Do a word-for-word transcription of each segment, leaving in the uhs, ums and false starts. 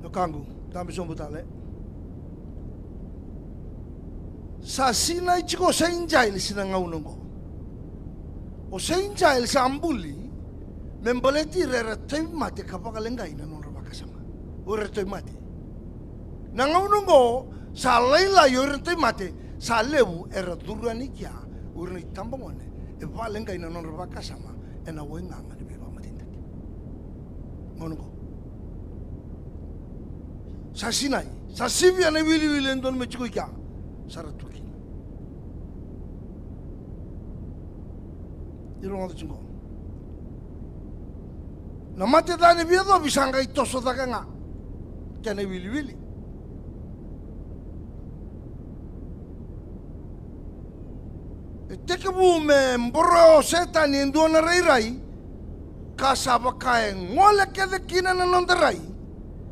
Wekaqu, dabe sobu tale. Sa sinai tiko o Saint Giles ena gauna oqo. O Saint Giles sa buli me baleti ira era tauvimate ka vakaleqai na nodra vakasama. O ira tauvimate. Na gauna oqo sa lailai o ira tauvimate, sa levu era curu yani kea o ira na itabagone e vakaleqai na nodra vakasama ena waigaga ni veivakamatenitaki. Gauna oqo sa sinai, sa sivia na iwiliwili e dodonu me tiko i kea, sa ra tu kina. Ni rogoca tiko, na mate ca ni veiyacovi sa qai toso cake ga kena iwiliwili. E tekivu me boroya o Setani e dua na rairai, ka sa vaka e gole kece kina na noda rai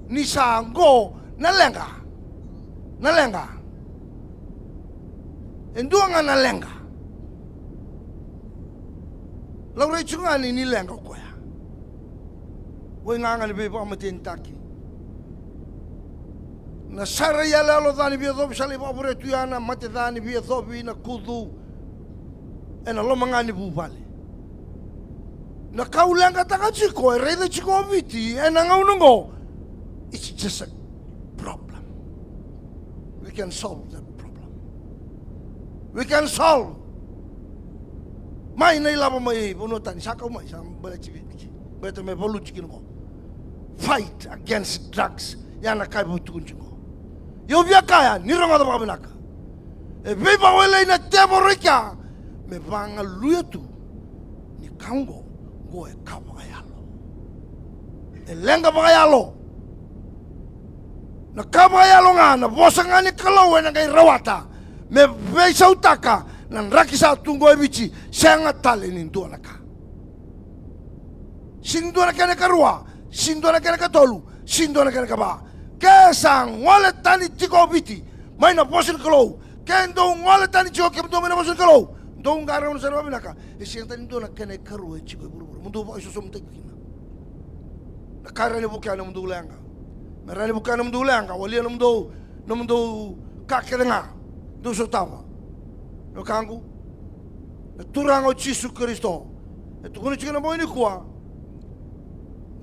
ni sa oqo na leqa. Na leqa. E dua ga na leqa. Laurai tiko ga ni, ni leqa o koya. Waigaga ni veivakamatenitaki. Na sara iyaloyalo ca ni veiyacovi sa lai vakavure tu ya, na mate ca ni veiyacovi, na kucu ena loma ga ni vuvale. Na ka au leqataka tiko, e raica tiko o Viti ena gauna oqo, it's just a problem. We can solve that problem. We can solve. Mai na ilavo mai vanua tani, sa kau mai, sa baleti Viti. Baleta me valuti kina oqo. Fight against drugs. Ya na ka e vakatukuni tiko oqo. Ia au via kaya, ni rogoca vakavinaka. E veivakawelei na tevoro i kea me vagaluya tu ni ka oqo, oqo e ka vakayalo. E leqa vakayalo. Na ka vakayalo ga, na vosa ga ni Kalou ena qai rawata me veisautaka na draki sa tu oqo e Viti, sega tale ni dua na ka. Sega ni dua na kena ikarua, sega ni dua na kena ikatolu, sega ni dua na kena ikava. Ke sa gole tani tiko o Viti mai na vosa ni Kalou, ke dou gole tani tiko kemudou mai na vosa ni Kalou, dou qarauna sara vakavinaka. E sega tani dua na kena ikarua e tiko e vuravura mo dou vakaisosomitaki kina. Na ka e rawa ni vukea nomudou leqa, me rawa ni vukea nomudou leqa, walia nomudou, nomudou ka kece ga dou sotava. Na wekaqu, na Turaga o Jisu Karisito e tukuna tiko na bogi nikua: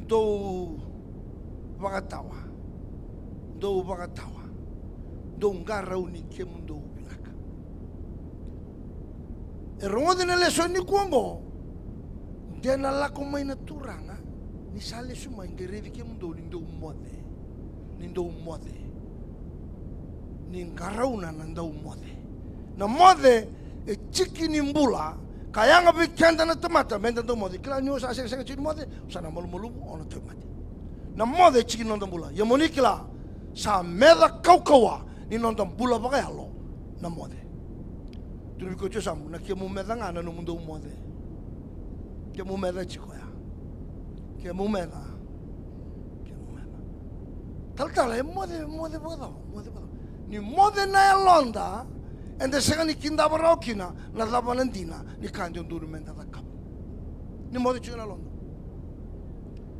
dou vakatawa, dou vakatawa, dou qarauni kemudou vinaka. E rogoci na lesoni nikua oqo, de na lako mai na Turaga ni sa lesu mai qai raici kemudou ni dou moce, ni dou moce. Ni qarauna na dau moce. Na moce e tiki ni bula, ka yaga vei keda na tamata meda dau moce. Kila ni o sa segasega tiko ni moce, o sa na malumalumu, o na tauvimate. Na moce e tiki ni noda bula. Ia mo ni kila, sa meca kaukauwa ni noda bula vakayalo na moce. Tukuna vei koya tiko yasamu, na kemu meca ga na nomudou moce. Kemu meca tiko ya. Kemu meca. Kemu meca. Talatala, e moce, moce vakacava, moce vakacava. Ni moce na yaloda, eda sega ni kidava rawa kina na cava na dina ni ka e dodonu meda cakava. Ni moce tiko na yaloda.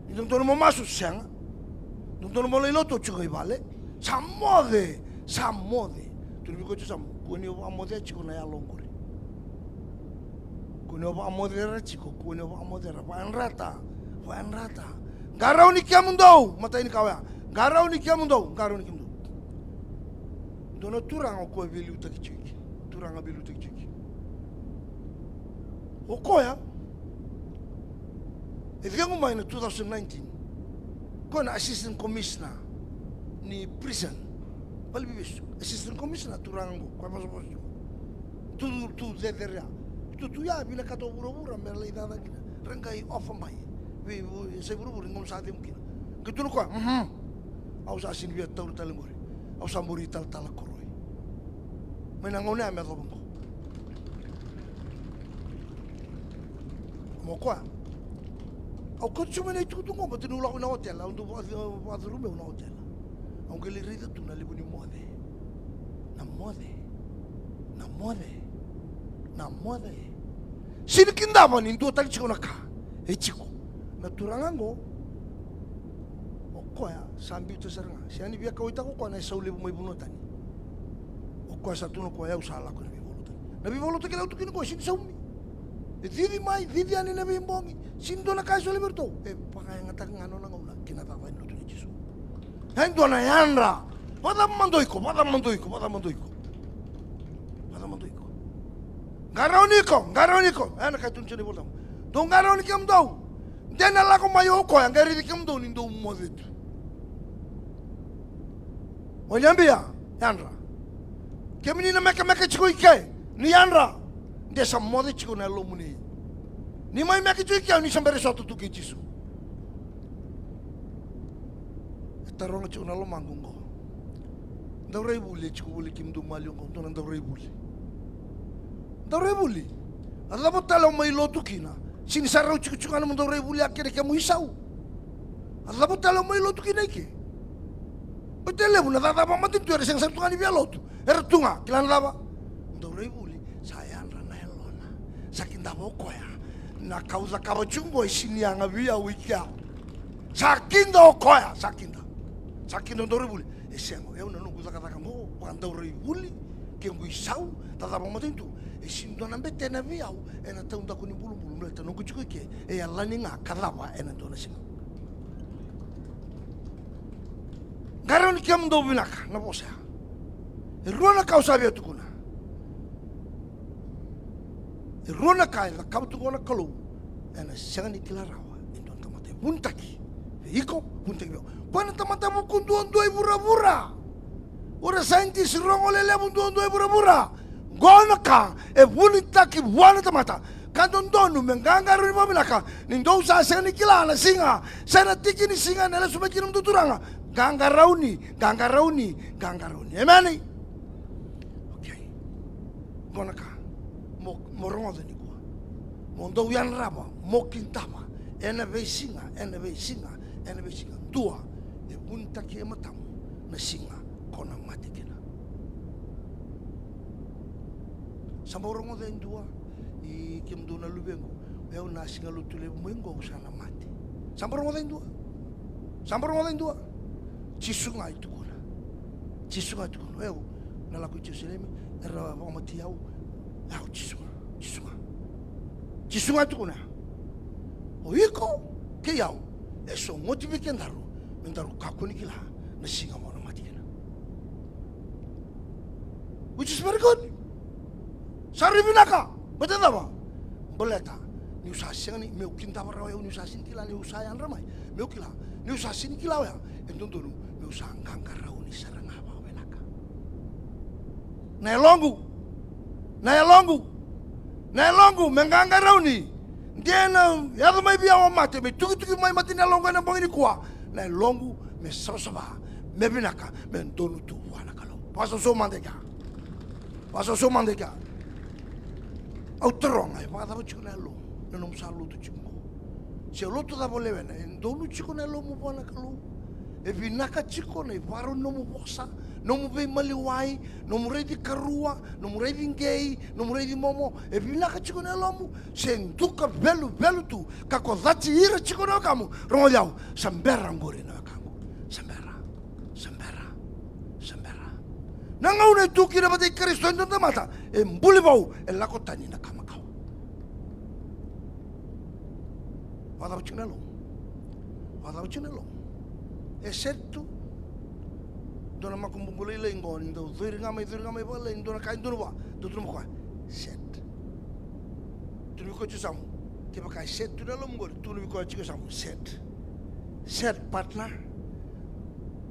Ni dodonu mo masu, sega. Dodonu mo lai lotu, o tiko i vale. Sa moce, sa moce. Tukuna vei koya tiko yasamu, kua ni o vakamocea tiko na yalo oqori. Kua ni o vakamocera tiko, kua ni o vakamocera. Vakayadrata, vakayadrata. Qarauni kemudou, matai ni ka oya. Qarauni kemudou, qarauni kemudou. Dua na turaga o koya veiliutaki tiko i ke. Turaga veiliutaki tiko i ke. O koya e cegu mai na two thousand nineteen. Koya na assistant commissioner ni prison. Valeniveivesu. Assistant commissioner, turaga oqo, koya vosavosa. Tu, tu cecere ya. Tu, tu ya, vinakata o vuravura me lai cakacaka kina. Ra qai ofa mai vei, vei, sa i vuravura, ni gauna sa cegu kina. Qai tukuna o koya, mhm. Au sa sega ni via taura tale qori. Au sa muri talatala koroi. Mai na gauna ya me yacova oqo. Mo koya. Au kauta tiko mai na itukutuku oqo, baleta niu lako ina otela, au dau vaka-, vakacurumau na otela. Au qai lai raica tu na levu ni moce. Na moce. moce. Na moce. Sini kidava ni dua tale tiko na ka e tiko. Na turaga oqo, o koya sa biuta sara ga. Sega ni via kauaitaka o koya na isau levu mai vanua tani. O koya sa tukuna o koya, au sa lako ena veivakalotutaki. Na veivakalotutaki e tukuni o koya, sini saumi. E cici mai, cici yani ena veibogi. Sini dua na ka e solia vei iratou. E vakayagataka ga na nona gauna ki na cakacaka ni lotu nei Jisu. E dua na yadra. Vakacava mada o iko, vakacava mada o iko, vakacava mada o iko. Vakacava mada o iko. Qarauni iko, qarauni iko. E na ka e tukuni tiko na iVolatabu. Dou qarauni kemudou. De na lako mai o koya, qai raici kemudou ni dou moce tu. O ni a bia, yadra. Kemuni na mekemeke tiko i ke, ni yadra. De sa moce tiko na yalomuni. Ni mai meke tiko i ke, ni sa bera sota tu kei Jisu. E taroga tiko na lomaqu oqo. Dauraivuli e tiko voli kemudou mali oqo, dua na dauraivuli. Dauraivuli. A cava tale o mai lotu kina? Sini sa rau tikotiko ga na nomu dauraivuli a kena kemu isau. A cava tale o mai lotu kina i ke? Oti e levu na cakacaka vakamatanitu era sega sara tu ga ni via lotu. Era tu ga, kila na cava? Dauraivuli, sa yadra na yalona. Sa kidava o koya na ka au cakava tiko oqo e sini yaga vei au i kea. Sa kida o koya, sa kida. Sa kida o dauraivuli. E sega, o yau na noqu cakacaka oqo, vakadauraivuli, kequ isau, cakacaka vakamatanitu. E sini dua na betena vei au ena taudaku ni bulubulu, baleta noqu tiko i ke e yalani ga ka cava ena dua na siga. Qarauni kemudou vinaka na vosa ya. E rua na ka au sa via tukuna. E rua na ka e cakava tu qo na Kalou, ena sega ni kila rawa e dua na tamata. E vunitaki vei iko, vunitaki vei au. Koya na tamata vuku duadua i vuravura. O ira scientist rogo lelevu duadua i vuravura. Qo na ka e vunitaki vua na tamata. Ka dodonu me qaqarauni vakavinaka ni dou sa sega ni kila na siga se na tiki ni siga ena lesu mai kina nomudou Turaga. Qaqarauni, qaqarauni, qaqarauni. Emeni? Okay. Qo na ka mo, mo rogoca nikua. Mo dou yadrava, mo kidava ena veisiga, ena veisiga, ena veisiga. Dua, e vunitaki e matamu na siga ko na mate kina. Sa bau rogoca e dua, i kemudou na luvequ, o yau na siga Lotulevu mai qo au sa na mate. Sa bau rogoca e dua. Sa bau rogoca e dua. Jisu ga e tukuna. Jisu ga e tukuna. O yau na lako i Jerusalemi, era vakamatei au. Au Jisu ga. Jisu ga. Jisu ga e tukuna. O iko kei au e sogoti vei kedaru me daru kakua ni kila na siga mo na mate kina. Which is very good. Sa rui vinaka. Baleta cava? Baleta niu sa sega ni, meu kidava rawa o yau niu sa sini kila niu sa yadra mai. Meu kila niu sa sini kila oya, e dodonu meu sa qaqarauni sara ga vakavinaka. Na yaloqu, na yaloqu, na yaloqu me qaqarauni. De na yaco mai vei au a mate, me tukituki mai mate ni yaloqu ena bogi nikua. Na yaloqu me savasava, me vinaka, me donu tu vua na Kalou. Vakasausau mada i kea. Vakasausau mada i kea. Au taroga, e vakacava tiko na yalomu na nomu sa lotu tiko qo? Se lotu cava o lewena, e donu tiko na yalomu vua na Kalou? E vinaka tiko na ivakarau ni nomu vosa, nomu veimaliwai, nomu raici karua, nomu raici qei, nomu raici momo? E vinaka tiko na yalomu? Se duka veluvelu tu, ka ko cati ira tiko na wekamu? Rogoci au, sa bera oqori na wekaqu. Sa bera. Sa bera. Sa bera. Na gauna e tu kina vata i Karisito e dua na tamata, e buli vou, e lako tani na ka makawa. Vakacava tiko na yalomu? Vakacava tiko na yalomu? E set tu. Dua na makubuqu lailai qo, ni dau cori ga mai, cori ga mai vakalai, dua na ka e donu vua, dau tukuna vua, set. Tukuna vei koya tiko yasamu. Kevaka e set tu na yalomu qori, tukuna vei koya tiko yasamu, set. Set, partner.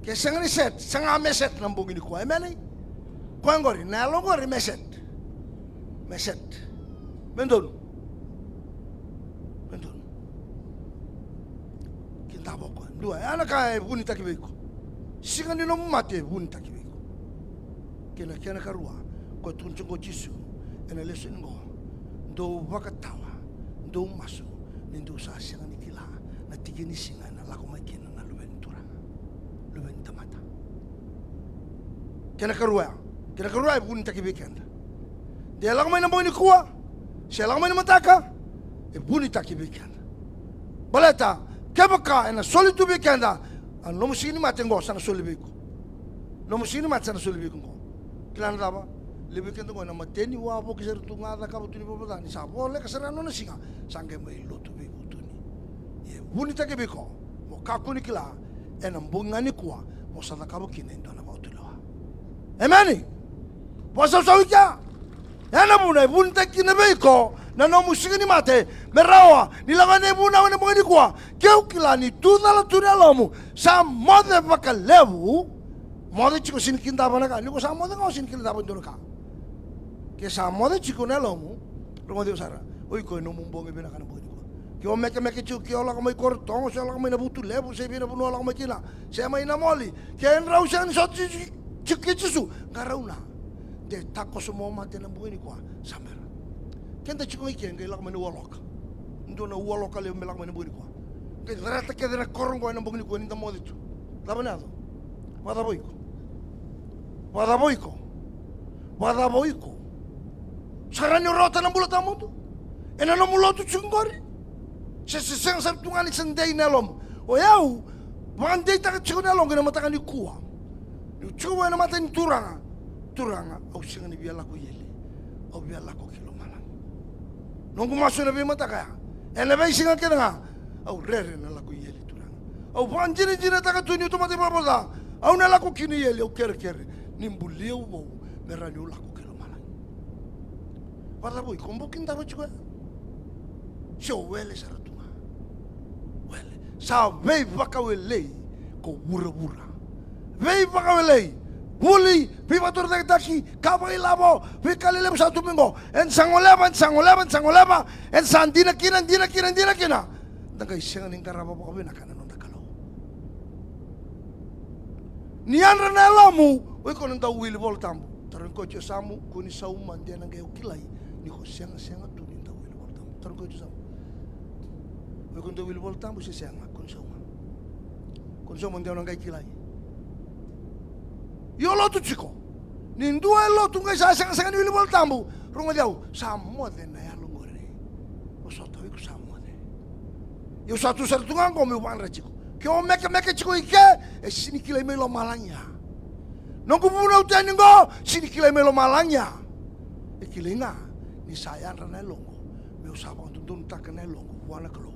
Ke sega ni set, saga me set na bogi nikua. Emeni? Koya qori, na yalo qori me set. Me set. Me donu. Me donu. Kidava o koya. Dua, ya na ka e vunitaki vei iko. Siga ni nomu mate e vunitaki vei iko. Kei na kena karua, koya tukuna tiko o Jisu ena lesoni qo, dou vakatawa, dou masu, ni dou sa sega ni kila na tiki ni siga ena lako mai kina na Luve ni Turaga, Luve ni tamata. Kena karua ya, kena karua ya e vunitaki vei keda. De lako mai na bogi nikua se lako mai na mataka, e vunitaki vei keda. Baleta kevaka ena soli tu vei keda, a nomu siga ni mate oqo sa na soli vei iko. Nomu siga ni mate sa na soli vei iko oqo. Kila na cava? Levu vei keda oqo ena mateni wavoki sara tu ga, cakava tu ni vavaca, ni sa voleka sara na nona siga, sa qai mai lotu veivutuni. Ia e vunitaki vei iko mo kakua ni kila, ena bogi ga nikua mo sa cakava kina e dua na vakatulewa. Emeni. Vakasausau i kea. Ena vuna e vunitaki kina vei iko na nomu siga ni mate, me rawa ni lako yani na ivunau ena bogi nikua. Ke o kila ni tu cala tu na yalomu, sa moce vakalevu. Moce tiko, sega ni kidava na ka. Ni ko sa moce ga, o sega ni kidava e dua na ka. Ke sa moce tiko na yalomu, rogoci au sara. O iko e nomu bogi vinaka na bogi nikua. Ke o mekemeke tiko, ke o lako mai Korotogo, se o lako mai Navutulevu, se vei na vanua o lako mai kina, se mai Namoli, ke drau sega ni sota tiko kei Jisu, qarauna. De takoso mo mate na bogi nikua, sa bera. Keda tiko ga i ke qai lako mai na ualoka. Dua na ualoka levu me lako mai na bogi nikua. Qai carata kece na koro oqo ena bogi nikua ni da moce tu. Cava na yaco? Vakacava o iko? Vakacava o iko? Vakacava o iko? Sa rawa ni o rawata na bula tawamudu ena nomu lotu tiko qori? Se, se sega sara tu ga ni sa dei na yalomu? O yau, vakadeitaka tiko na yaloqu ena mataka nikua. Niu tiko vua ena mata ni Turaga. Turaga, au sega ni via lako i eli. Au via lako ki lomalagi. Noqu masu ena veimataka ya, ena veisiga kece ga, au rere na lako i eli, Turaga. Au vakadinadinataka tu niu tamata ivalavala ca, au na lako kina i eli, au kerekere ni buli au vou me rawa niu lako ki lomalagi. Vakacava o iko? Bau kidava tiko ya? Se o wele sara tu ga. Wele. Sa veivakawelei ko vuravura. Veivakawelei. Vuli, veivakatorocaketaki, ka vakailavo, veika lelevu sa tu mai qo. Eda sa goleva, eda sa goleva, eda sa goleva, eda sa dina kina, dina kina, dina kina. Da qai sega ni qarava vakavinaka na noda Kalou. Ni yadra na yalomu, o iko na dau wili Vola Tabu. Tarogi koya tiko e yasamu, kua ni sauma de na qai o kilai ni ko segasega tu ni dau wili Vola Tabu. Tarogi koya tiko e yasamu. O iko na dau wili Vola Tabu se sega, kua ni sauma. Kua ni sauma de na qai kilai. Io, lotu tiko. Ni dua e lotu qai sa segasega ni wili Vola Tabu, rogoci au, sa moce na yalo qori. Vosota, o iko sa moce. Ia au sa tu sara tu ga qo meu vakadra tiko. Ke o mekemeke tiko i ke, e sega ni kilai mai lomalagi ya. Noqu vunau tani qo, sega ni kilai mai lomalagi ya. E kilai ga ni sa yadra na yaloqu meu sa vakadodonutaka na yaloqu vua na Kalou,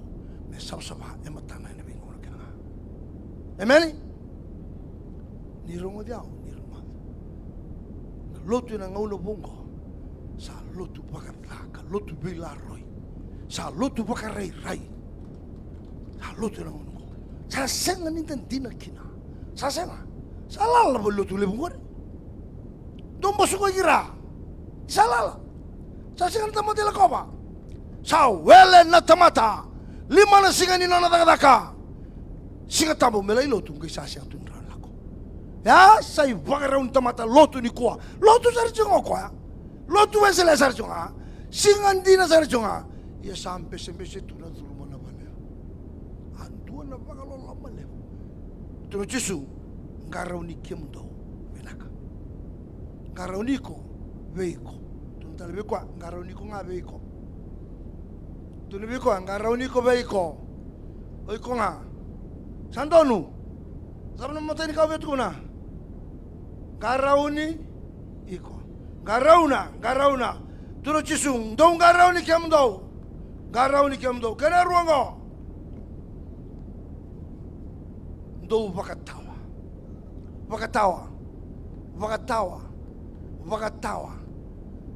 me savasava e matana ena veigauna kece ga. Emeni. Ni rogoci au, ni rogoci. Na lotu ena gauna vou qo sa lotu vakaca, ka lotu veilaroi, sa lotu vakarairai. Sa lotu ena gauna qo. Sa sega ni da dina kina. Sa sega. Sa lala na valenilotu levu qori. Dou basuka ki ra. Sa lala. Sa sega na tamata e lakova. Sa wele na tamata. Lima na siga ni nona cakacaka. Siga Tabu me lai lotu, qai sa sega tu ni rawa ni lako. Ia sa ivakarau ni tamata lotu nikua. Lotu sara tiko ga o koya. Lotu Wesele sara tiko ga. Siga dina sara tiko ga. Ia sa besebese tu na curuma na vale. A dua na vakaloloma levu. Tukuna o Jisu, qarauni kemudou vinaka. Qarauni iko vei iko. Tukuna tale vei koya, qarauni iko ga vei iko. Tukuna vei koya, qarauni iko vei iko. O iko ga. Sa donu. Cava na matai ni ka au via tukuna? Qarauni iko. Qarauna, qarauna. Tukuna o Jisu, dou qarauni kemudou. Qarauni kemudou. Kena rua qo. Dou vakatawa. Vakatawa. Vakatawa. Vakatawa.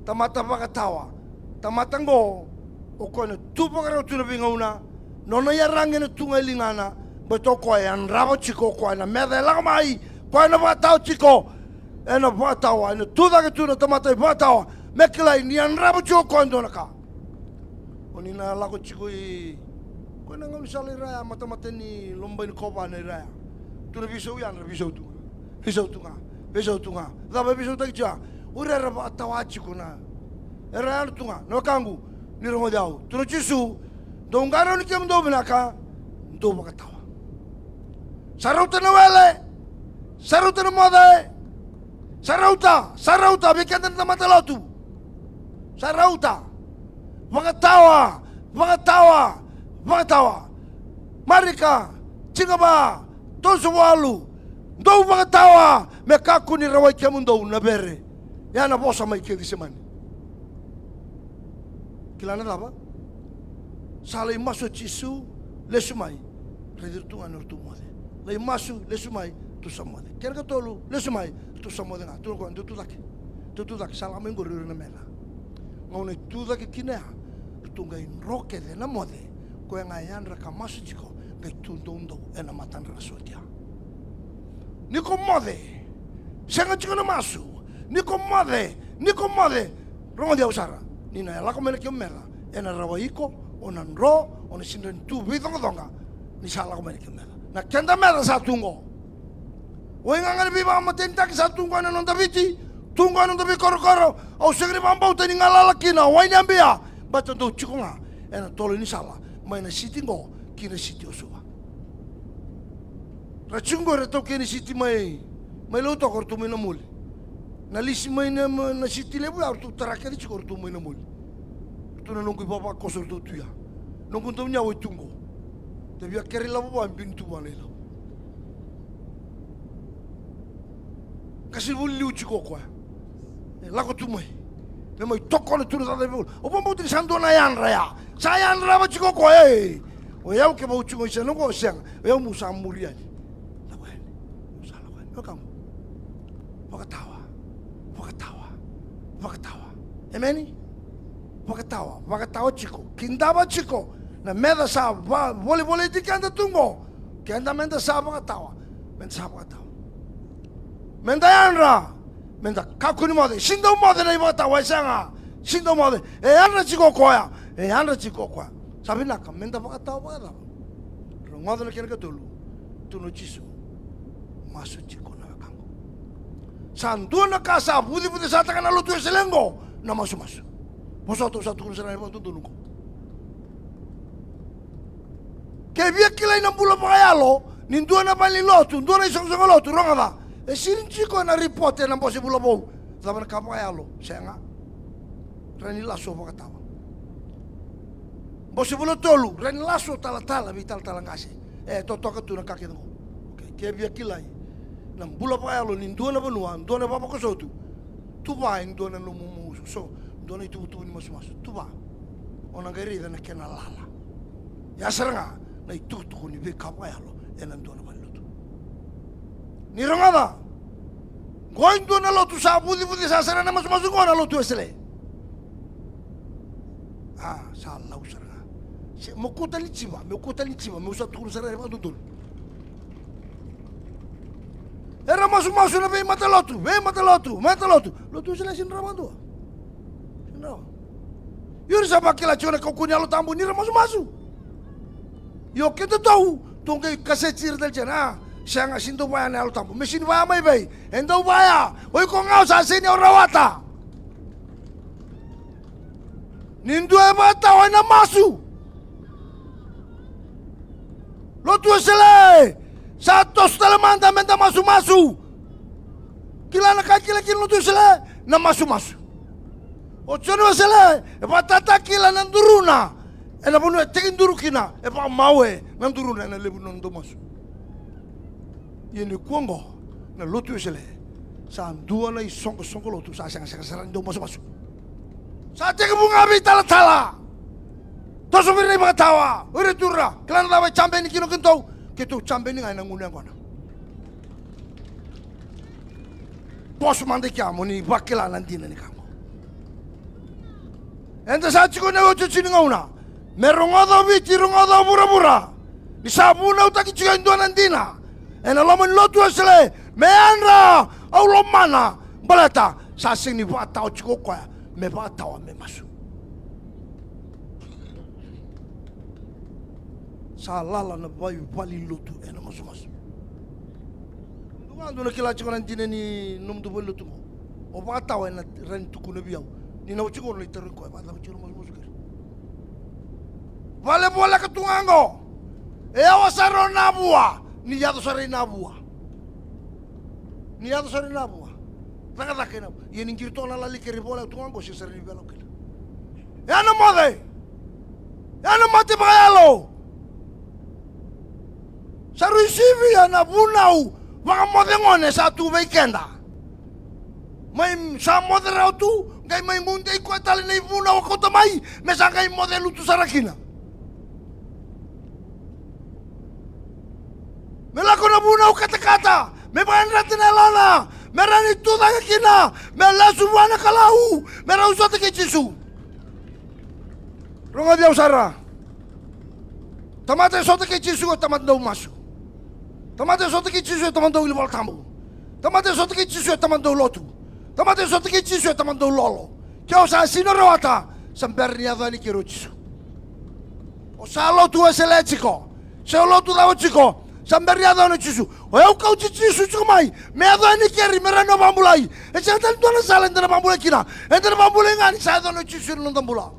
Tamata vakatawa. Tamata qo, o koya na tu vakarau tu na veigauna. Nona iyaragi ena tu ga e ligana. Baleta o koya e yadrava tiko o koya na meca e lako mai. Koya na vakatawa tiko. Ena vakatawa, ena tu cake tu na tamata e vakatawa. Me kilai ni yadrava tiko o koya e dua na ka. O ni na lako tiko i koya na gaunisala i ra ya, matamata ni Lomabai ni Kovana i ra ya. Tu na veisau yadra, veisau tu ga. Veisau tu ga. Veisau tu ga. Cava e veisautaki tiko ya? O ira era vakatawa tiko na. Era yadra tu ga. Na wekaqu, ni rogoci au. Tukuna o Jisu, dou qarauni kemudou vinaka, dou vakatawa. Sa rauta na wele. Sa rauta na moce. Sa rauta. Sa rauta. Vei keda na tamata lotu. Sa rauta. Vakatawa, vakatawa, vakatawa. Marika, tinikalima, tolusagavulu. Dou vakatawa, me kakua ni rawai kemudou na vere. Ya na vosa mai Kecisemani. Kila na cava? Sa lai masu o Jisu, lesu mai. Raici iratou ga ni ratou moce. Lai masu, lesu mai, ratou sa moce. Kena ikatolu, lesu mai, ratou sa moce ga. Tukuna o koya, dou tu cake. Dou tu cake, sa lako mai qori o ira na meca. Gauna e tu cake kina ya, ratou qai dro kece na moce. Koya ga e yadra ka masu tiko, qai tu doudou ena matadra na sotia. Ni ko moce, sega tiko na masu. Ni ko moce, ni ko moce. Rogoci au sara. Ni na lako mai na kemu meca, ena rawai iko, o na dro, o na sega ni tu veicoqacoqa. Ni sa lako mai na kemu meca. Na keda meca sa tu qo. O igaga ni veivakamatenitaki sa tu qo ena noda Viti, tu qo ena noda veikorokoro. Au sega ni vakabauta ni galala kina o Wainiabe ya. Baleta dou tiko ga ena tolo ni sala mai na siti qo ki na siti o Suva. Ra tiko qo era taukei ni siti mai, mai Lautoka, ratou mai Namoli. Na lisi mai na, na siti levu ya, ratou tara kece tiko, ratou mai Namoli. Ratou na noqu ivavakoso, ratou tu ya. Noqu dauniyawa e tu qo. Da via kere ilavo vua, e biu ni tu vua na ilavo. Qase voli liu tiko o koya. E lako tu mai. Me mai tokona tu na cakacaka voli. Au vakabauta ni sa dua na yadra ya. Sa yadrava tiko o koya, e. O yau kevaka au tiko i sena qo, sega. O yau meu sa muri yani. Lako yani. Meu sa lako yani. Wekaqu. Vakatawa. Vakatawa. Vakatawa. Emeni? Vakatawa. Vakatawa tiko. Kidava tiko. Na meca sa va-, volivoliti keda tu qo. Keda meda sa vakatawa. Meda sa vakatawa. Meda yadra. Meda kakua ni moce. Sega ni dau moce na ivakatawa, e sega. Sega ni dau moce. E yadra tiko o koya. E yadra tiko o koya. Sa vinaka, meda vakatawa vakacava? Rogoca na kena ikatolu. Tukuna o Jisu. Masu tiko na wekaqu. Sa dua na ka sa vucevucesataka na lotu Wesele qo, na masumasu. Vosota, au sa tukuna sara ga vakadodonu qo. Ke via kilai na bula vakayalo ni dua na valenilotu, dua na isoqosoqo lotu, rogoca. E sega ni tiko ena ripote ena Bose Vula Vou. Cava na ka vakayalo? Sega. Rawa ni lasu o vakatawa. Bose Vula Tolu, rawa ni lasu o talatala, veitalatala qase. E totoka tu na ka kece qo. Okei, ke via kilai na bula vakayalo ni dua na vanua, dua na vavakoso lotu. Tuva e dua na nomu, so, dua na ituvatuva ni masumasu. Tuva. O na qai raica na kena lala. Ya sara ga na itukutuku ni veika vakayalo ena dua na valenilotu. Ni rogoca. Qo e dua na lotu sa vucevucesa sara na masumasu qo, na lotu Wesele. A, sa lau sara ga. Se, meu kauta tale ni jiva, meu kauta tale ni jiva, meu sa tukuna sara ga vakadodonu. Era masumasu na veimatalotu, veimatalotu, matalotu. Lotu Wesele sega ni rawa vakadua. Sega ni rawa. Io, ni sa vakila tiko na kaukauwa ni Yalo Tabu ni ra masumasu. Io, keda tou, tou qai kaseti ira tale tiko, a, sega, sega ni dau vaya na Yalo Tabu. Me sega ni vaya mai vei? E dau vaya. O iko ga o sa sega ni o rawata. Ni dua e vakatawa ena masu. Lotu Wesele, sa toso tale mada meda masumasu. Kila na ka e kila kina Lotu Wesele, na masumasu. O Joni Wesele e vakatataki kila na duruna. Ena vanua e tekiduru kina, e vakamawe na duruna ena levu ni nona dau masu. Ia nikua oqo na Lotu Wesele sa dua na isoqosoqo lotu sa segasega sara ni dau masumasu. Sa tekivu ga veitalatala. Toso vei ira na ivakatawa, o ira e tu ra, kila na cava e jabeni kina o keitou? Keitou jabeni ga ena gauna yaqona. Poso mada i kea mo ni vakila na dina ni ka oqo. Eda sa tiko ena iotioti ni gauna. Me rogoca o Viti, rogoca o vuravura. Ni sa vunautaki tiko e dua na dina ena loma ni Lotu Wesele, me yadra, au lomana, baleta sa sega ni vakatawa tiko o koya me vakatawa me masu. Sa lala na vaivalenilotu ena masumasu. Dua ga dou na kila tiko na dina ni nomudou valenilotu qo. O vakatawa ena rawa ni tukuna vei au. Ni na oti qo na itarogi koya, vakacava tiko na masumasu keri? Vale voleka tu ga qo. E yawa sara o Navua. Ni yaco sara i Navua. Ni yaco sara i Navua. Cakacaka i Navua. Ia ni qiri toka na lali keri voleka tu ga qo, sega sara ni vela o kina. Ya na moce. Ya na mate vakayalo. Sa rui sivia na vunau vakamoce gone sa tu vei keda. Mai sa moce rawa tu, qai mai gudei koya tale na ivunau a kauta mai, me sa qai moce lutu sara kina. Me lako na vunau katakata, me vakayadrati na yalona, me rawa ni tu cake kina, me lesu vua na Kalou, me rau sota kei Jisu. Rogoci au sara. Tamata e sota kei Jisu e tamata dau masu. Tamata e sota kei Jisu e tamata dau wili Vola Tabu. Tamata e sota kei Jisu e tamata dau lotu. Tamata e sota kei Jisu e tamata dau lolo. Ke o sa sega ni rawata, sa bera ni yaco yani kei ira o Jisu. O sa lotu Wesele tiko, se o lotu cava tiko, sa bera ni yaco yani o Jisu. O yau kauti Jisu tiko mai me yaco yani keri, me rawa ni o vakabulai. E sega tale dua na sala eda na vakabulai kina. Eda na vakabulai ga ni sa yaco yani o Jisu ena noda bula.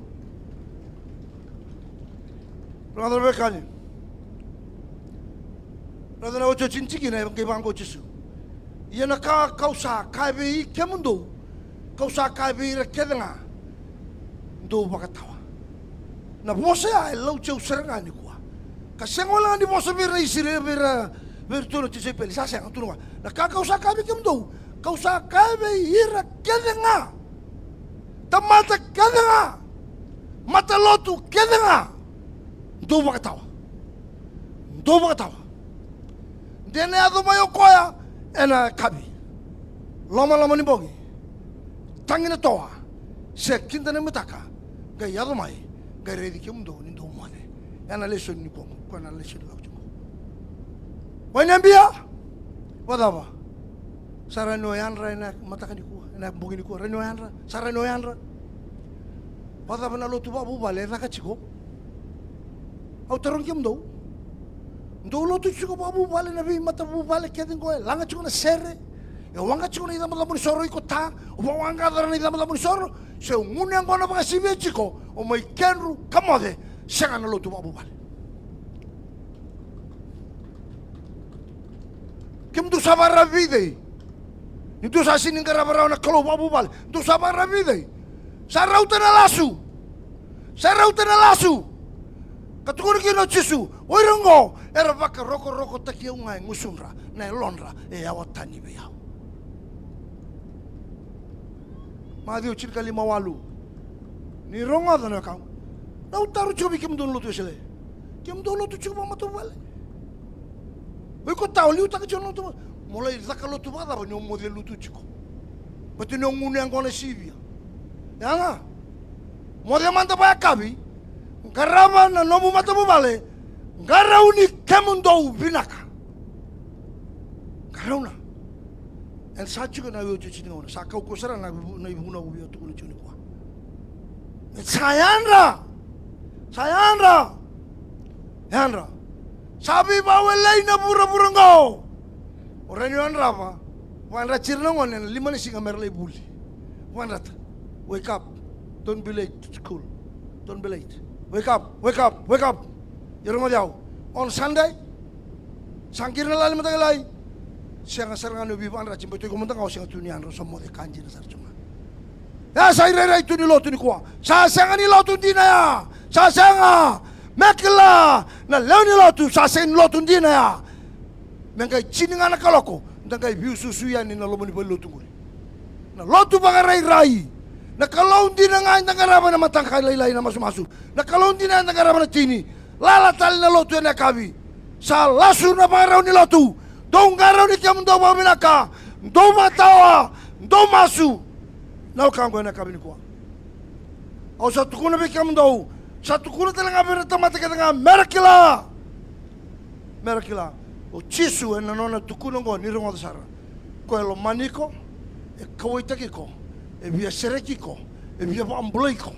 Rogoca na veiwekani. Rogoca na otioti ni tikina, e qai vaqo o Jisu. Ia na ka kau sa kaya vei kemudou, kau sa kaya vei ira kece ga, dou vakatawa. Na vosa ya e lauti au sara ga nikua. Ka sega wale ga ni vosa vei ira na Isireli, vei ira, vei iratou na tisaipeli, sa sega, tukuna vua. Na ka kau sa kaya vei kemudou, kau sa kaya vei ira kece ga, tamata kece ga, matalotu kece ga, dou vakatawa. Dou vakatawa. De na yaco mai o koya ena yakavi, lomaloma ni bogi, tagi na toa, se kida na mataka, qai yaco mai, qai raici kemudou ni dou moce. Ena lesoni nikua, koya na lesoni lako tiko. Wai ni Abia, vakacava? Sa rawa ni o yadra ena mataka nikua, ena bogi nikua, rawa ni o yadra, sa rawa ni o yadra. Vakacava na lotu vakavuvale e caka tiko? Au tarogi kemudou. Dou lotu tiko vakavuvale, na veimatavuvale kece qo e laga tiko na sere, e waqa tiko na icabocabo ni soro, iko ta, o vakawaqaca na icabocabo ni soro, se o gunu yaqona vakasivia tiko, o mai kedru ka moce, sega na lotu vakavuvale. Kemudou sa vakararavi vei cei? Ni dou sa sega ni qarava rawa na Kalou vakavuvale, dou sa vakararavi vei cei? Sa rauta na lasu. Sa rauta na lasu. Ka tukuna kina o Jisu, o ira oqo era vakarokorokotaki au ga e gusudra, na yalodra e yawa tani vei au. Maciu tinikalima walu. Ni rogoca na wekaqu. Au taro tiko vei kemudou na lotu Wesele. Kemudou lotu tiko vakamatavuvale. O iko ta, o liutaka tiko na lotu. Mo lai caka lotu vakacava ni o moce lutu tiko? Baleta ni o gunu yaqona sivia. Ia ga. Moce mada vakayakavi. Qarava na nomu matavuvale. Qarauni kemudou vinaka. Qarauna. Eda sa tiko na iotioti ni gauna, sa kaukauwa sara na ivu-, na ivunau au via tukuna tiko nikua. Eda sa yadra. Sa yadra. Yadra. Sa veivakawelei na vuravura oqo. O rawa ni o yadrava. Vakayadrati ira na gone ena lima na siga mera lai vuli. Vakayadrata. Wake up. Don't be late to school. Don't be late. Wake up. Wake up. Wake up. Io, rogoci au. On Sunday, sa qiri na lali mataqali. Sega sara ga ni o veivakayadrati, baleta o iko mada ga o sega tu ni yadra, o sa moce ka dina sara tu ga. Ya sa irairai tu ni lotu nikua. Sa sega ni lotu dina ya. Sa sega. Me kila na lewe ni lotu, sa sega ni lotu dina ya. Me qai tini ga na kaloko, da qai veiusuusu yani na loma ni valenilotu qori. Na lotu vakarairai. Na Kalou dina ga eda qarava ena mataka lailai na masumasu. Na Kalou dina eda qarava na tini. Lala tale na lotu ena yakavi. Sa lasu na vakarau ni lotu. Dou qarauni kemudou vakavinaka. Dou vakatawa. Dou masu. Na wekaqu ena yakavi nikua. Au sa tukuna vei kemudou. Sa tukuna tale ga vei ira na tamata kece ga. Mera kila. Mera kila. O Jisu ena nona tukuna oqo ni rogoca sara. Ko e lomani iko, e kauwaitaki iko, e via sereki iko, e via vakabulai iko.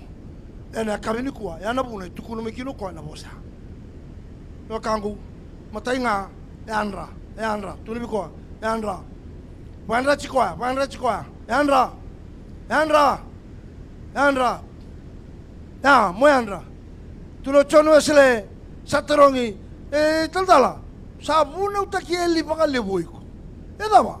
Ena yakavi nikua, ya na vuna e tukuna mai kina o koya na vosa. Na wekaqu, matai ga, e yadra, e yadra, tukuna vei koya, e yadra. Vakayadrati koya, vakayadrati koya, e yadra, e yadra, e yadra. Ya, mo yadra. Tukuna o Jone Wesele, sa tarogi, e, talatala, sa vunautaki eli vakalevu o iko. E cava?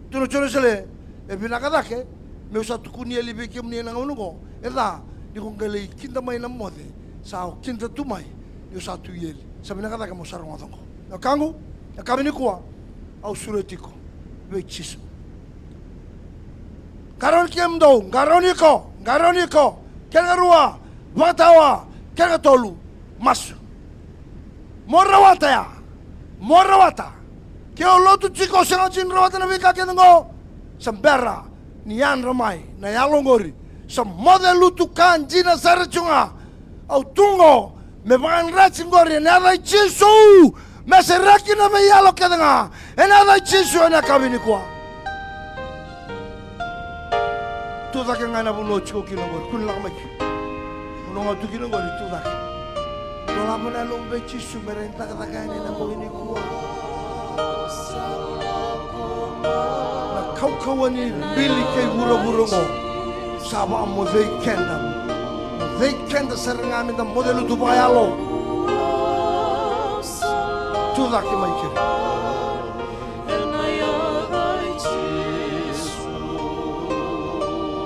Tukuna o Jone Wesele, e vinaka cake meu sa tukuni eli vei kemuni ena gauna oqo. E ca, Iko qai lai kida mai na moce sa o kida tu mai ni o sa tu i eli. Sa vinaka cake mo sa rogoca oqo. Na wekaqu, na yakavi nikua au sureti iko vei Jisu. Qarauni kemudou, qarauni iko, qarauni iko. Kena karua, vakatawa. Kena katolu, masu. Mo rawata ya. Mo rawata. Ke o lotu tiko, o sega tiko ni rawata na veika kece oqo, sa bera ni yadra mai na yalo oqori. Sa moce lutu ka dina sara tiko ga. Au tu oqo me vakayadrati oqori ena yaca i Jisu. Me sereki na veiyalo kece ga ena yaca i Jisu ena yakavi nikua. Tu cake ga ena vanua o tiko kina oqori, kua ni lako mai ke. Vanua ga o tu kina oqori, tu cake. Dolava na yalomu vei Jisu me rai cakacaka yani ena bogi nikua. Na kaukauwa ni bili kei vuravura oqo sa vakamocei keda. Mocei keda sara ga meda moce lutu vakayalo. Tu cake mai keri.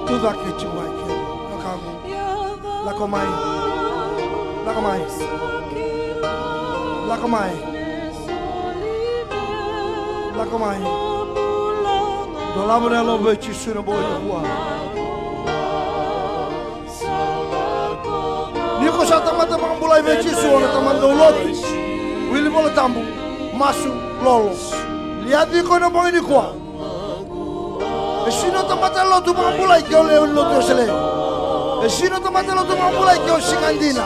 Tu cake tiko mai keri. Wekaqu. Lako mai. Lako mai. Lako mai. Lako mai. Dolava na yalomu vei Jisu ena bogi nikua. Ni ko sa tamata vakabulai vei Jisu, o na tamata dau lotu, wili Vola Tabu, masu, lolo. Liaci iko ena bogi nikua. E sega ni o tamata lotu vakabulai ke o lewe ni lotu o se lewe. E sega ni o tamata lotu vakabulai ke o sega dina.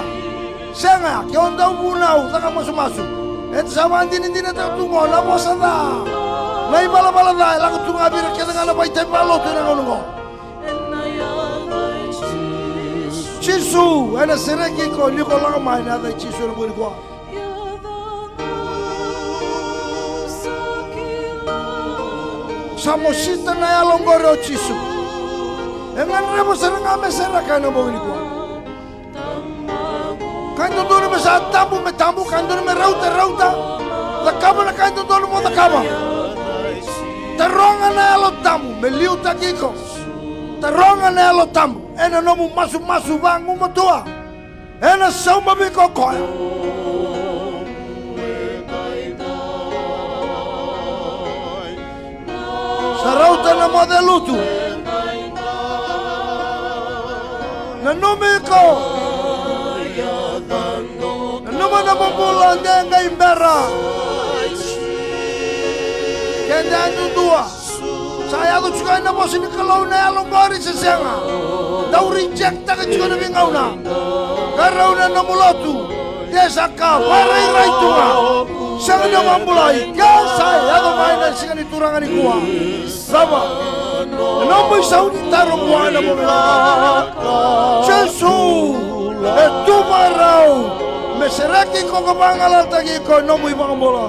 Sega, ke o dau vunau, caka masumasu. Eda sa vakadinadinataka tu oqo na vosa ca, na ivalavala ca e lako tu ga vei ira kece ga na vakaitavi vakalotu ena gauna oqo. Jisu ena sereki iko ni ko lako mai ena yaca i Jisu ena bogi nikua. Sa mosita na yalo oqori o Jisu. E gadreva sara ga me sereka ena bogi nikua. Ka e dodonu me sa tabu, me tabu. Ka e dodonu me rauta, rauta. Cakava na ka e dodonu mo cakava. Taroga na Yalo Tabu me liutaki iko. Taroga na Yalo Tabu ena nomu masumasu vagumatua. Ena sauma vei iko o koya. Sa rauta na moce lutu. Nanumi iko. Nanuma na bubula de qai bera. Keda yadudua. Sa yaco tiko ena vosa ni Kalou na yalo qori se sega? Dau reject-taka tiko na veigauna. Qarauna na nomu lotu. De sa ka vakarairai tu ga. Sega ni vakabulai. Ke sa yaco mai na siga ni Turaga nikua. Cava na nomu isau ni taro vua na bogi? Jisu e tu vakarau me sereki iko ka vagalalataki iko e nomu iVakabula.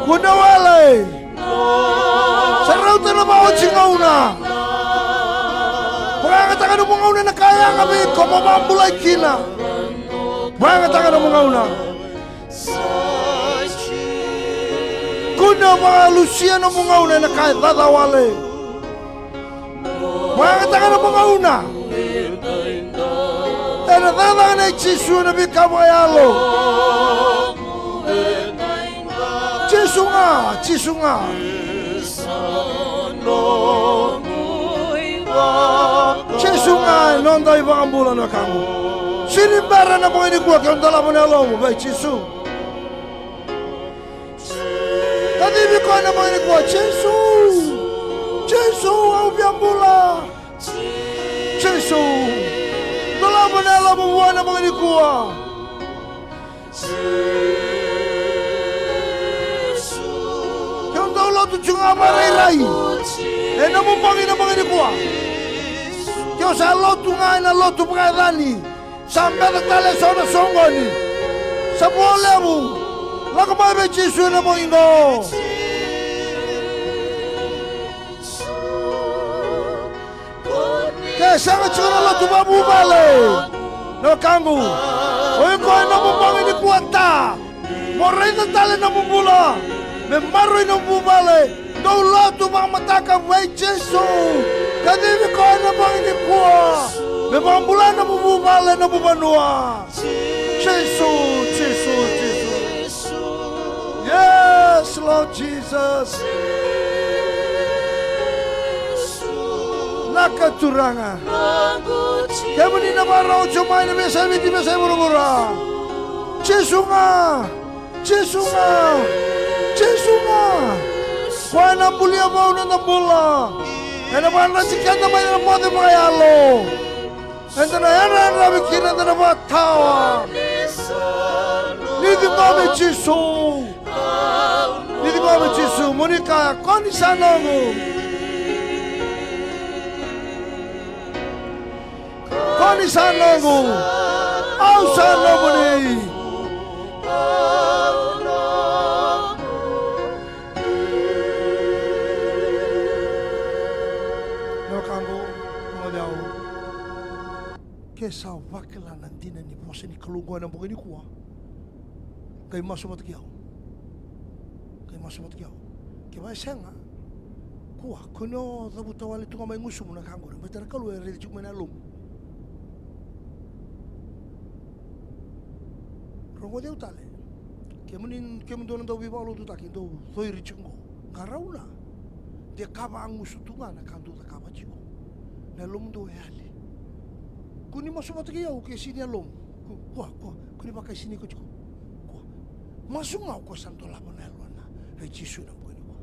Kua ni wele. Sa rauta na vakaoti gauna. Vakayagataka nomu gauna ena ka e yaga vei iko mo vakabulai kina. Vakayagataka nomu gauna. Kua ni vakalusia nomu gauna ena ka e caca wale. Vakayagataka nomu gauna. Ena cakacaka nei Jisu ena veika vakayalo. Jisu ga, Jisu ga. Jisu ga e noda iVakabula na wekaqu. Sega ni bera na bogi nikua ke o dolava na yalomu vei Jisu. Kacivi koya na bogi nikua, Jisu. Jisu, au via bula. Jisu. Dolava na yalomu vua na bogi nikua. Ke o dau lotu tiko ga vakarairai ena nomu bogi na bogi nikua. Ke o sa lotu ga ena lotu vakayacani. Sa beca tale eso na soqoni. Sa vo levu. Lako mai vei Jisu ena bogi qo. Ke sega tiko na lotu vakavuvale, na wekaqu, o iko ena nomu bogi nikua, ta mo raica tale na nomu bula me maroroi na nomu vuvale. Dou lotu vakamataka vei Jisu. Kacivi koya na bogi nikua me vakabula na nomu vuvale, na nomu vanua. Jisu, Jisu, Jisu. Yes, Lord Jesus. Naka Turaga. Kemuni na vakarau tiko mai na veiyasai Viti, veiyasai vuravura. Jisu ga. Jisu ga. Jisu ga. Koya na bulia vou na noda bula. Ena vakadreti keda mai na moce vakayalo. Eda na yadrayadravi kina, eda na vakatawa. Ni ciqomi Jisu. Ni ciqomi Jisu. Mo ni kaya, ko ni sa noqu. Ko ni sa noqu. Au sa nomuni. Na wekaqu, rogoci au. Ke sa vakila na dina ni vosa ni Kalou qo ena bogi nikua, qai masu vata kei au. Qai masu vata kei au. Kevaka e sega, kua, kua ni o cavuta wale tu ga mai gusumu na ka qori. Baleta na Kalou e raica tiko mai na yalomu. Rogoci au tale. Kemuni, kemudou na dauveivakalotutaki, dou coiri tiko qo. Qarauna. De ka vagusu tu ga na ka dou cakava tiko. Na yalomudou e yali. Kua ni masu vata kei au ke sega ni yalomu. Ku-, kua, kua, kua ni vakaisini iko tiko. Kua. Masu ga o koya sa dolava na yalona vei Jisu ena bogi nikua.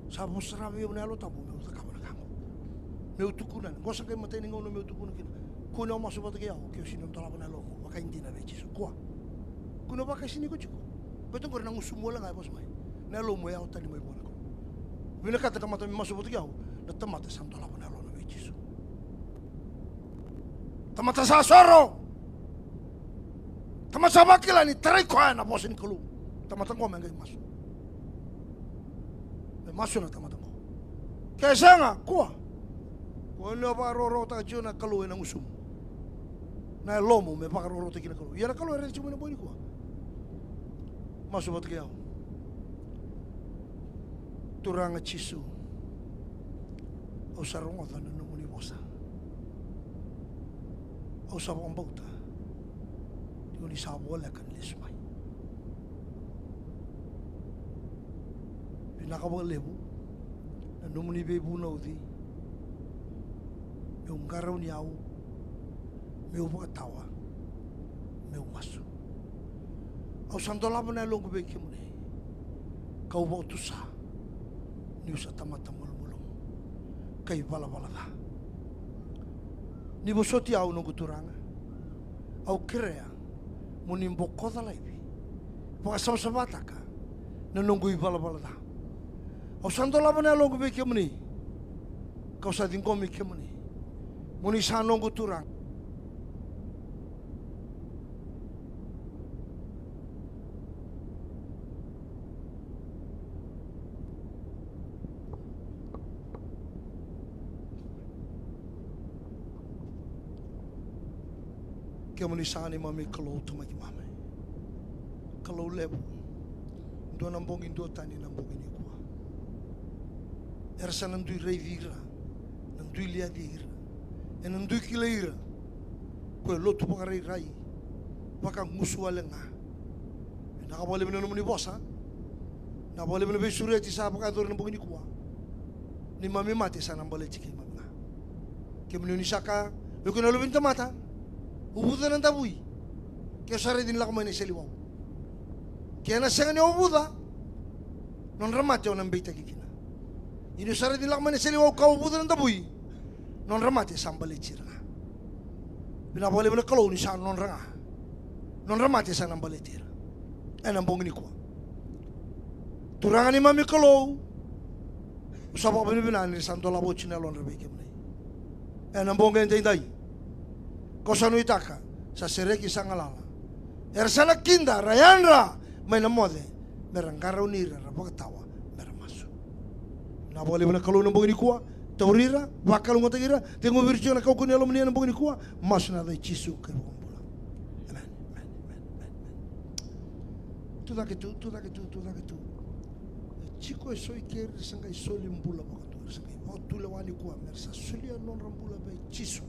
Sa vosa sara vei au na Yalo Tabu meu cakava na ka qo. Meu tukuna yani. Qo sa qai matai ni gauna meu tukuna kina. Kua ni o masu vata kei au ke o sega ni dolava na yalomu vakaidina vei Jisu. Kua. Kua ni o vakaisini iko tiko. Baleta qori na gusumu wale ga e vosa mai. Na yalomu e yawa tani mai vua na Kalou. Vinakata na tamata me masu vata kei au, na tamata sa dolava na yalona vei Jisu. Tamata sa soro. Tamata sa vakila ni tarai koya na vosa ni Kalou. Tamata qo me qai masu. Me masu na tamata qo. Ke sega, kua. Kua ni o vakarokorokotaka tiko na Kalou ena gusumu. Na yalomu me vakarokorokotaki na Kalou. Ia na Kalou e raica tiko mai na bogi nikua. Masu vata kei au. Turaga Jisu, au sa rogoca na nomuni vosa. Au sa vakabauta ni o ni sa voleka ni lesu mai. Vinaka vakalevu na nomuni veivunauci meu qarauni au, meu vakatawa, meu masu. Au sa dolava na yaloqu vei kemuni, kau vakatusa niu sa tamata malumalumu ka ivalavala ca. Ni vosoti au, noqu Turaga. Au kerea mo ni bokoca laivi, vakasavasavataka na noqu ivalavala ca. Au sa dolava na yaloqu vei kemuni, kau sa ciqomi kemuni. Mo ni sa noqu Turaga. Kemuni sa neimami Kalou, Tamai keimami. Kalou levu, dua na bogi duatani na bogi nikua. Era sa na dui raici ira, na dui liaci ira, ena dui kilai ira ko e lotu vakarairai, vakagusu wale ga. Vinaka vakalevu na nomuni vosa. Vinaka vakalevu na veisureti sa vakayacori na bogi nikua. Neimami mate sa na baleti keimami ga. Kemuni o ni sa kaya vei koya na Luve ni tamata, uvuca na davui, ke o sa raici ni lako mai na iseleiwau. Ke na sega ni o uvuca, nodra mate o na beitaki kina. Ia ni o sa raici ni lako mai na iseleiwau ka uvuca na davui, nodra mate sa baleti ira ga. Vinaka vakalevu na Kalou ni sa nodra ga. Nodra mate sa na baleti ira ena bogi nikua. Turaga neimami Kalou, au sa vakavinavinaka ni ra sa dolava oti na yalodra vei kemuni ena bogi edaidai. Kau sa nuitaka sa sereki, sa galala. Era sa na kida, ra yadra mai na moce, me ra qarauni ira, ra vakatawa, me ra masu. Vinaka vakalevu na Kalou na bogi nikua. Tauri ira, vakalougatataki ira. Tekivu vei ira tiko na kaukauwa ni yalomuni ena bogi nikua. Masu ena yaca i Jisu na iVakabula. Emeni, emeni, emeni, emeni, emeni. Tucake tu, tucake tu, tucake tu. Tiko e so i keri era sa qai soli bula vakadua, era sa qai vakatulewa nikua me ra sa solia nodra bula vei Jisu.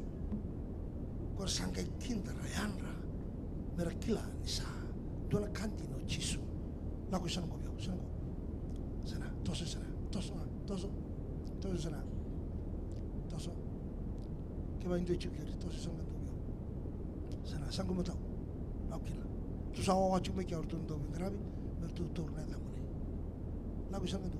Ko ra sa qai kida ra yadra me ra kila ni sa dua na ka dina o Jisu. Lako i sana qo vei au, sana qo. Sana, toso i sana, toso ga, toso. Toso i sana, toso. Kevaka e dua e tiko keri, toso i sana qo vei au. Sana, sa qo matau. Lako kina. Tu sa wawa tiko mai kea o ratou na dauveiqaravi me ratou taura na yacamuni. Lako i sana qo.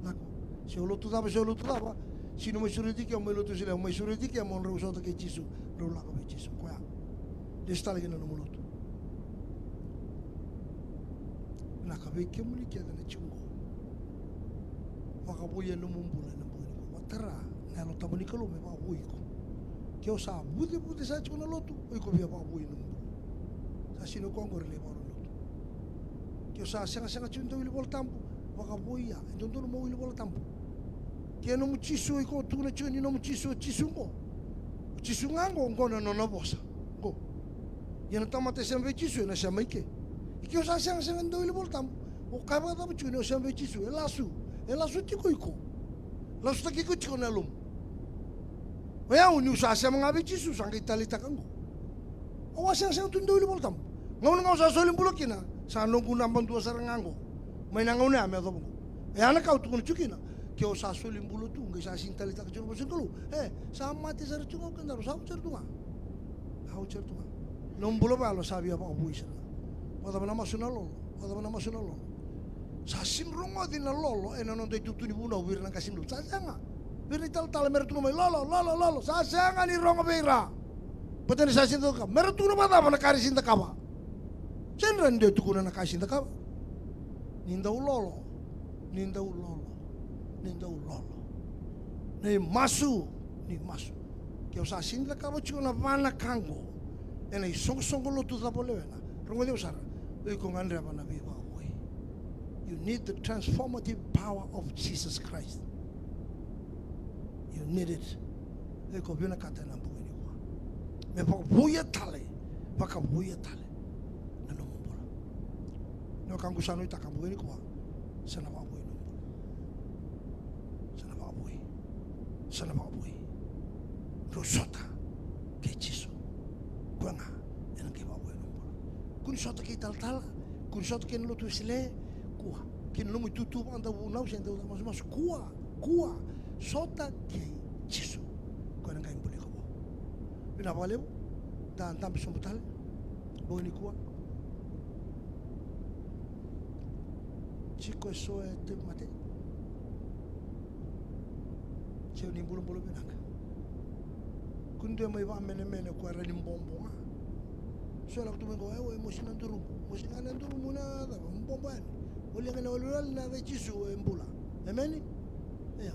Lako. Se o lotu cava, se o lotu cava. Se o mai sureti kea, o mai lotu Wesele, o mai sureti kea mo drau sota kei Jisu, drau lako vei Jisu. Koya. Lesu tale kina nomu lotu. Vinaka vei kemuni kece na tiko qo. Vakavoui nomu bula ena bogi nikua. Vakatara na Yalo Tabu ni Kalou me vakavoui iko. Ke o sa vucevuce sa tiko na lotu, o iko via vakavoui nomu bula. Sa sega ni o koya qori lai vakarau lotu. Ke o sa segasega tiko ni dau wili Vola Tabu, vakavoui ya. E dodonu mo wili Vola Tabu. Ke nomu Jisu o iko tukuna tiko ni nomu Jisu o Jisu qo. O Jisu ga qo, qo na nona vosa. Qo. Ia na tamata e sema vei Jisu ena sema i ke. Ke o sa segasega ni dau wili Vola Tabu, o kaya vakacava tiko ni o sema vei Jisu? E lasu. E lasu tiko iko. Lasutaki iko tiko na yalomu. O yau niu sa sema ga vei Jisu, sa qai taleitaka qo. Au a segasega tu ni dau wili Vola Tabu. Gauna ga au sa soli bula kina, sa noqu naba dua sara ga qo. Mai na gauna ya me yacova qo. E ya na ka au tukuna tiko kina. Ke au sa soli bula tu, qai sa sega ni taleitaka tiko na vosa ni Kalou, e sa mate sara tiko ga o kedaru, sa oti sara tu ga. Sa oti sara tu ga. Nomu bula vakayalo sa via vakavoui sara ga. Vakacava na masu na lolo? Vakacava na masu na lolo? Sa sega ni rogoci na lolo ena noda itutu ni vunau vei ira na qase ni lotu. Sa sega. Vei ira na italatala me ra tukuna mai, lolo, lolo, lolo. Sa sega ni rogo vei ira. Baleta ni sa sega ni cakava. Me ra tukuna vakacava na ka era sega ni cakava? Sega ni rawa ni dua e tukuna na ka e sega ni cakava. Ni dau lolo. Ni dau lolo. Ni dau lolo. Ni masu. Ni masu. Ke o sa sega ni cakava tiko na va na ka qo ena isoqosoqo lotu cava o lewena, rogoci au sara, o iko gadreva na veivakavoui. You need the transformative power of Jesus Christ. You need it. O iko vinakata ena bogi nikua me vakavouya tale, vakavouya tale na nomu bula. Na wekaqu, sa nuitaka bogi nikua, sa na vakavoui nomu bula. Sa na vakavoui. Sa na vakavoui. Drau sota kei Jisu. Koya ga ena qai vakavoui nomu bula. Kua ni sota kei talatala. Kua ni sota kei na lotu Wesele. Kua. Kei na nomu itutu vakadavunau se dau masumasu. Kua. Kua. Sota kei Jisu. Koya na qai buli iko vua. Vinaka vakalevu. Da dabe sobu tale bogi nikua. Tiko e so e tauvimate. Sega ni bulabula vinaka. Kua ni dua e mai vakamenemene o koya e rawa ni bobo ga. So e lako tu mai qo, e, o, e mosi na durumu. Mosi ga na durumu na cava, bobo yani. O liga na waliwali, na yaca i Jisu e bula. Emeni? Ia.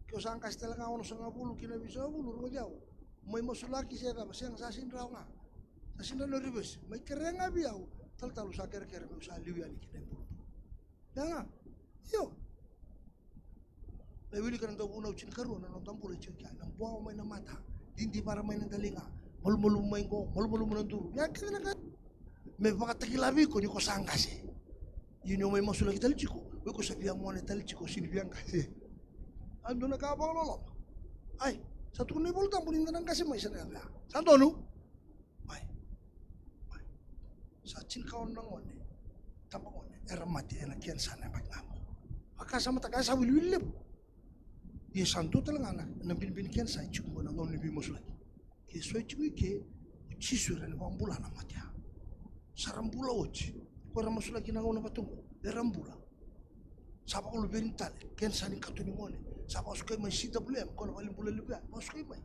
Ke o sa qase tale ga onosagavulu ki na vitusagavulu, rogoci au. Mai masulaki se cava, sega, sa sega ni rawa ga. Sa sega ni rawa ni reverse. Mai kerea ga vei au, talatala, au sa kerekere meu sa liu yani ki na ibulubulu. Ia ga. Io. Lai wilika na dauvunau tinikarua na noda bula e tiko kea. Na buawa mai na mata, didivara mai na daliga, malumalumu mai qo, malumalumu na duru. Ia kece na ka me vakatakila vei iko ni ko sa qase. Ia ni o mai masulaki tale tiko, o iko sa via gone tale tiko, sega ni via qase. A dua na ka vakaloloma. Ai, sa tukuna na iVolatabu ni da na qase mai, sa na yaco ya. Sa donu? Mai. Mai. Sa tinikaono na gone, tabagone, era mate ena kenisa na yabaki ga qo. Vakasamataka, e sa wiliwili levu. Ia sa dua tale ga na, na binibini kenisa e tiko qo ena gauna ni veimasulaki. Ke so e tiko i ke, o Jisu e rawa ni vakabula na mate ya. Sa ra bula oti. Ko era masulaki na gauna vata qo, era bula. Sa vakaluveni tale, kenisa ni kato ni gone. Sa vakasukai mai C W M, ko na valenibula levu ya, vakasukai mai.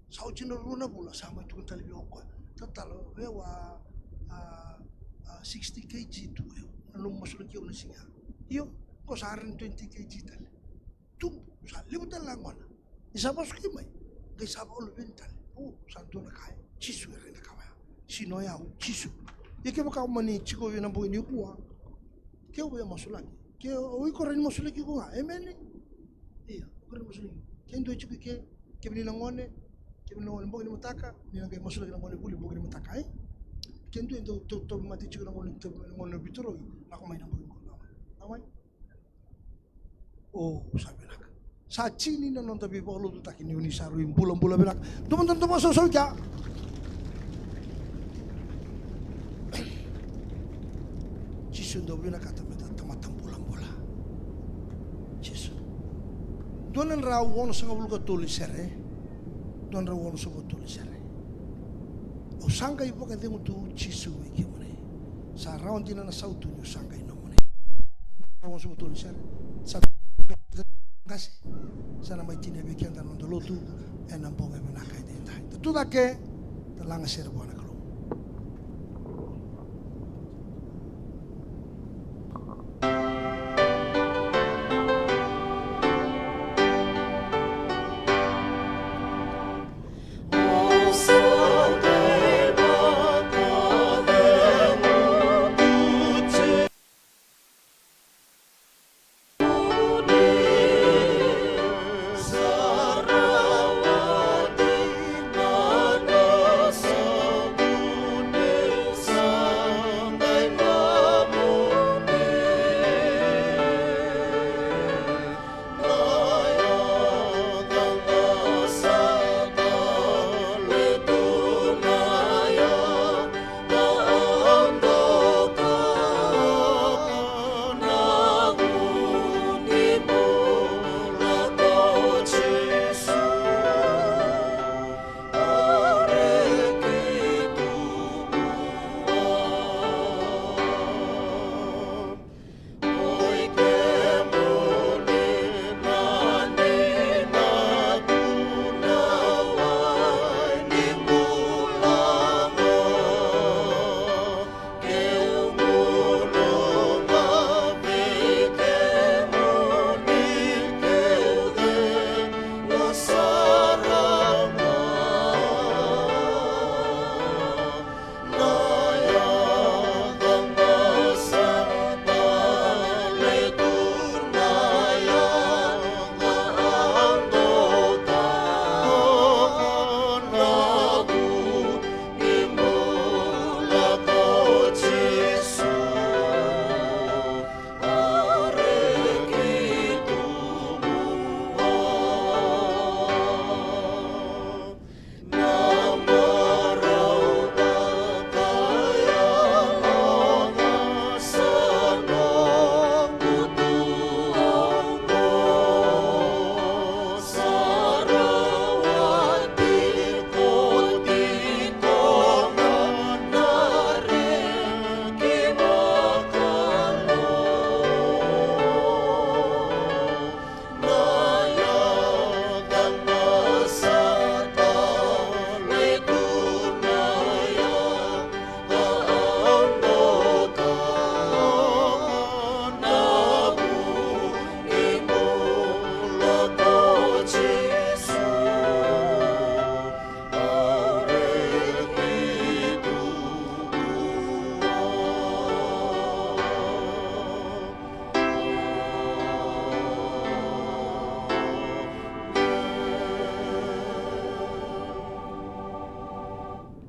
Sa oti na rua na vula, sa mai tukuna tale vei au o koya, talatala, o yau a, a, a sixty K G tu, o yau, na nomu masulaki au na siga ya. Io, ko sa hundred twenty K G tale. Tubu, sa levu tale na gona. Ni sa vakasukai mai, qai sa vakaluveni tale. O, sa dua na ka e, Jisu e rawa ni cakava ya. Sega ni o yau, Jisu. Ia kevaka o mani tiko vei na bogi nikua, ke o via masulaki, ke o iko rawa ni masulaki iko ga, emeni? Ia, o iko rawa ni masulaki. Ke dua e tiko i ke, kemuni na gone, kemuni na gone bogi ni mataka, ni na qai masulaki na gone vuli bogi ni mataka, e? Ke dua e dau tau, tauvimate tiko na gone, tau, na gone veitarogi, lako mai na bogi ni mataka. Mai. O, sa vinaka. Sa tini na noda veivakalotutaki ni oni sa rui bulabula vinaka. Dua mada na dua vakasausau kea. Jisu, dau vinakata meda tamata bulabula. Jisu. Dua na drau onosagavulu ka tolu ni sere. Dua na drau onosagavulu ka tolu ni sere. Au sa qai vakacegu tu, Jisu, vei kemuni. Sa rawa dina na sautu niu sa qai nomuni. Rawa sa votu ni sere. Sa qase. Sa na mai tinia vei keda na noda lotu ena bogi vinaka edaidai. Da tu cake, da laga sere vua na Kalou.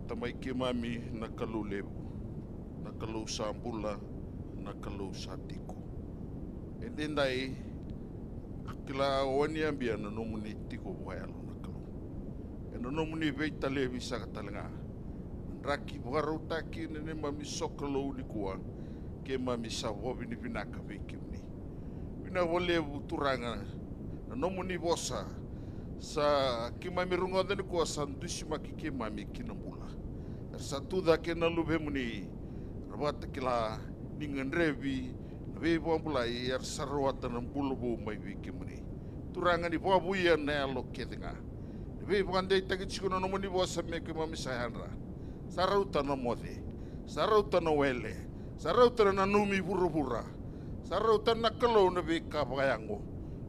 Tamai keimami na Kalou levu, na Kalou sa bula, na Kalou sa tiko. Edaidai, kila o ni a bia na nomuni tiko vakayalo na Kalou. Ena nomuni veitalevi saka tale ga na draki vakarautaki na neimami sokalou nikua, keimami sa vakavinavinaka vei kemuni. Vinaka vakalevu Turaga na nomuni vosa sa keimami rogoca nikua sa dusimaki keimami ki na bula. Era sa tu cake na luvemuni, ra vakatakila ni gadrevi na veivakabulai, era sa rawata na bula vou mai vei kemuni. Turaga ni vakavouya na yalo kece ga. Na veivakadeitaki tiko na nomuni vosa me keimami sa yadra. Sa rauta na moce, sa rauta na wele, sa rauta na nanumi vuravura, sa rauta na Kalou na veika vakayago.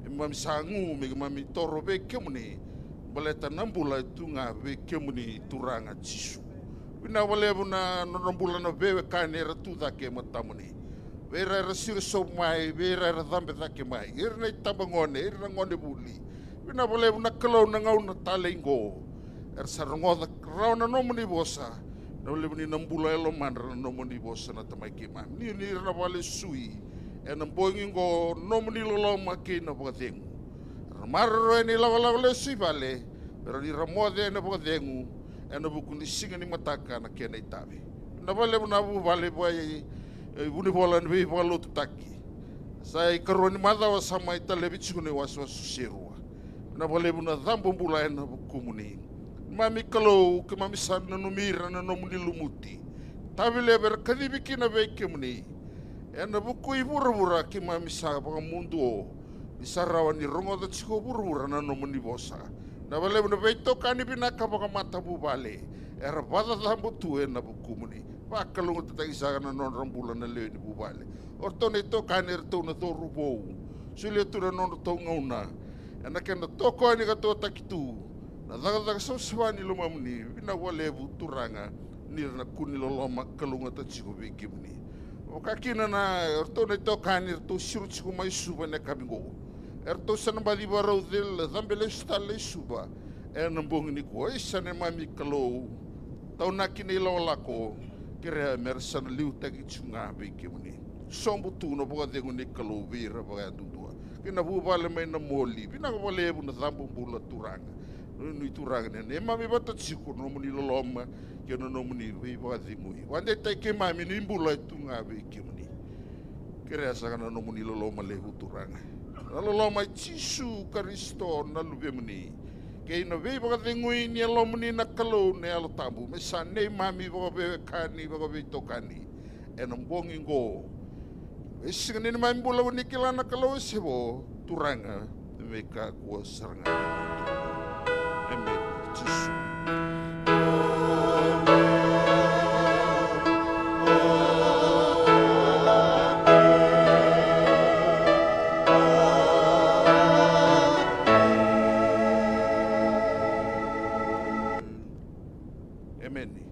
Keimami sa gu me keimami toro vei kemuni, baleta na bula e tu ga vei kemuni Turaga Jisu. Vinaka vakalevu na nodra bula na veiwekani era tu cake e matamuni. Vei ira era siro sobu mai, vei ira era cabe cake mai, ira na itabagone, ira na gonevuli. Vinaka vakalevu na Kalou na gauna talei qo. Era sa rogoca rawa na nomuni vosa. Na levu ni na bula e lomadra na nomuni vosa na Tamai keimami. Ni, ni ira na vakalesui ena bogi oqo, nomuni loloma kei na vakacegu. Ra maroroya na ilakolako lesu i vale, me rawa ni ra moce ena vakacegu ena vuku ni siga ni mataka na kena itavi. Na vakalevu na vuvale vei, e, Vunivola ni veivakalotutaki. Sa ikarua ni macawa sa mai talevi tiko na iwasewase e rua. Na vakalevu na cabo bula ena vukumuni. Mami Kalou, keimami sa nanumi ira na nomuni lumuti. Tavi levu era kacivi kina vei kemuni. Ena vuku i vuravura keimami sa vakamuduo. Ni sa rawa ni rogoca tiko vuravura na nomuni vosa. Na vakalevu na veitokani vinaka vakamatavuvale. Era vakacacabo tu ena vukumuni. Vakalougatataki saka na nodra bula na lewe ni vuvale. O ratou na itokani, eratou na cauravou. Solia tu na nodratou gauna. Ena kena tokoni ka totaki tu na cakacaka savasava ni lomamuni, vinaka vakalevu Turaga, ni ra na kua ni loloma ka kalougata tiko vei kemuni. Vaka kina na ratou na itokani, ratou siro tiko mai Suva ena yakavi oqo. Eratou sa na baci vakarau cel-, cabe lesu tale i Suva ena bogi nikua. Isa neimami Kalou, taunaki na ilakolako, kerea me ra sa na liutaki tiko ga vei kemuni. Sobu tu na vakacegu ni Kalou vei ira vakayadudua. Kei na vuvale mai Namoli, vinaka vakalevu na cabo bula Turaga. Nuinui Turaga ni neimami vata tiko na nomuni loloma kei na nomuni veivakacegui. Vakadeitaki keimami ni bula e tu ga vei kemuni. Kerea saka na nomuni loloma levu Turaga. Na loloma i Jisu Karisito na Luvemuni. Kei na veivakacegui ni Yalomuni na Kalou na Yalo Tabu. Me sa neimami vakaveiwekani, vakaveitokani. Ena bogi oqo. E sega ni neimami bula ko ni kila na Kalou e se vo, Turaga, me kakua sara ga. Emeni. Jisu. Emeni.